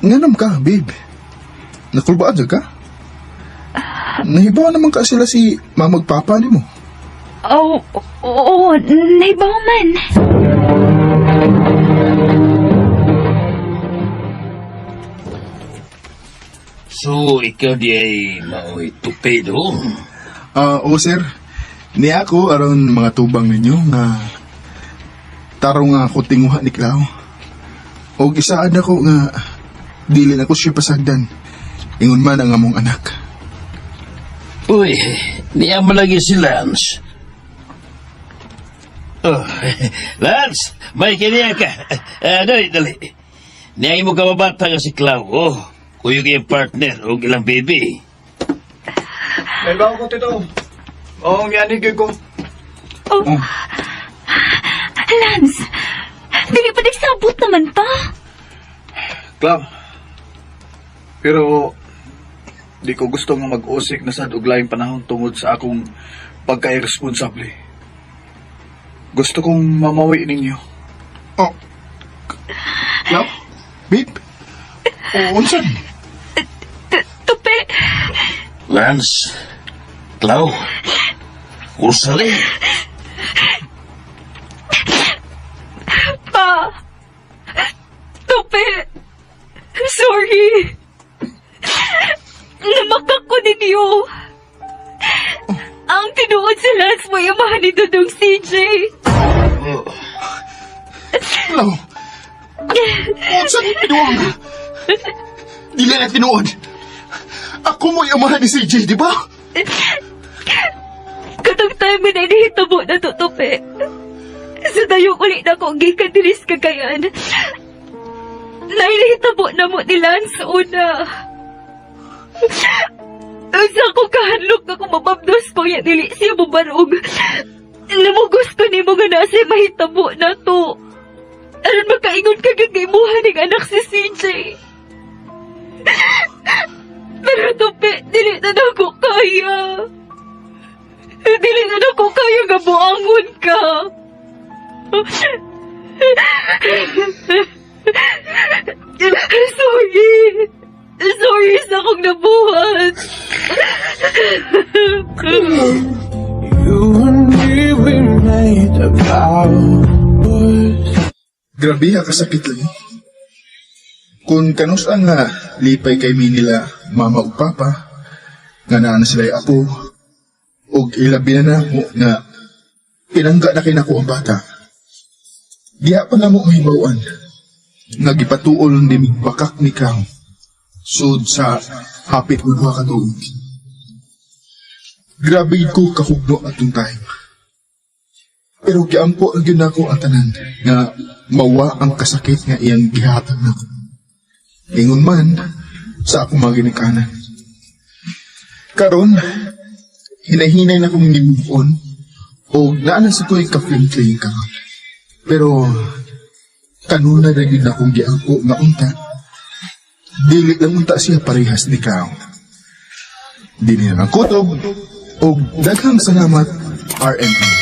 nganam ka, babe? Nakulbaan jud ka? Nahibaw naman ka sila si mamag papa ni mo. Oh, oo, naibaw man. So, ikaw di ay maoy tupido. Ah, oo sir. Ni ako aron mga tubang ninyo nga tarong nga ako tinguha ni Clau. Og isaad ako nga dili na ko siya pasagdan. Ingon man ang among anak. Uy, niya malagi si Lance. Oh, Lance, may kiniya ka. Ah, dali, dali. Niya mo kababata nga si Clau, oh. Kuyo kayong partner o ilang baby. May bago ko, tito. Oo, ang yanig ko. Oh. Lance, dili pa nagsabot naman ta. Clau. Pero, di ko gusto nga mag-usik na sad og laing panahon tungod sa akong pagka-irresponsable. Gusto kong mamawi ninyo. Oh. Clau? Babe? O, unsan? Tupi, Lance, Clau, usali. pa. Ang tinuod si Lance mo imahan ni Dudong CJ. Hello. Unsa ni tinuod? Dili na tinuod. Ako mo'y amahan ni CJ, di ba? Katong time na inihitabo na tutupi. Sa dayong uli na ko gikan dilis kagayan. Nainihitabo na mo ni Lance una. Sa ko kahanlok nga kung mababdos ko ya dili siya mubarog. Namugos ko nimo nga nasa mahitabo na to. Aron makaingon ka gagaymuhan ng anak si CJ. Pero tupi, dili na nako kaya. Dili na nako kaya nga buangon ka. Sorry. Sorry sa akong nabuhat. You and me, we made a vow. Grabe ha kasakit lagi. Kung kanus ang nga lipay kay mi nila mama ug papa, nga naa na sila apo, ug ilabi na nako nga pinangga na kay nako ang bata. Diha pa namo mahibaw-an nga gipatuol ni bakak ni Kang sud sa hapit ng duha ka tuig. Grabe ko kahugno atong time. Pero giampo ang gyud nako ang tanan nga mawa ang kasakit nga iyang gihatag nako. Ingon man sa akong mga ginikanan. Karon, hinahinay na kong move on o naa na sa ko'y ka-feeling karon. Pero kanunay ra gyud akong giampo nga unta. Dili lang unta siya parehas ni Kao. Dili na lang kutob og daghang salamat RMN.